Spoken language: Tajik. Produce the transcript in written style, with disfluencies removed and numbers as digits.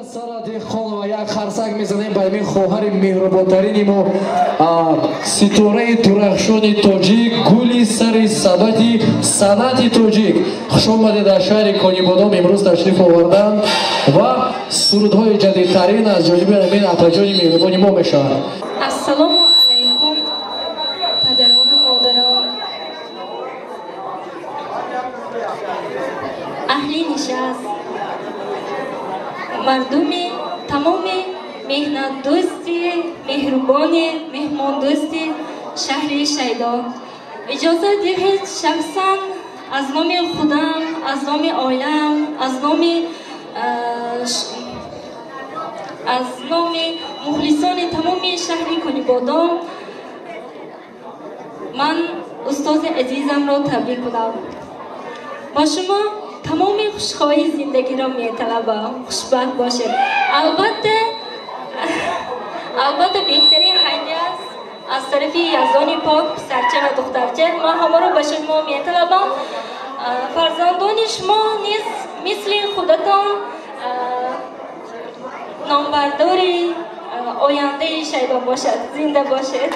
Сара Деҳқонова, як харсак мезанем ба ҳамин хоҳари меҳрубонтарини мо, ситораи дурахшони тоҷик, гули сари сабати санъати тоҷик. Хуш омадед дар шаҳри Конибодом. Имрӯз ташриф оварданд ва сурудҳои ҷадидтарин аз ҷониби ҳамин апаҷони меҳрубони мо мешаванд. Ассалому алайкум, падарону модарон, аҳли нишаст, мардуми тамоми меҳнатдӯсти, меҳрубони, меҳмондӯсти шаҳри Шайдон. Иҷоза диҳед, шахсан аз номи худам, аз номи оилаам, аз номи мухлисони тамоми шаҳри Конибодом ман устози азизамро табрик кунам. Ба шумо тамоми хушхоҳии зиндагиро металабам. Хушбахт бошед. Албатта, албатта, беҳтарин ҳадя аст аз тарафи Яздони пок, писарча ва духтарча. Ман ҳамаро ба шумо металабам. Фарзандони шумо низ мисли худатон номбардори ояндаи Шайдон бошад. Зинда бошед.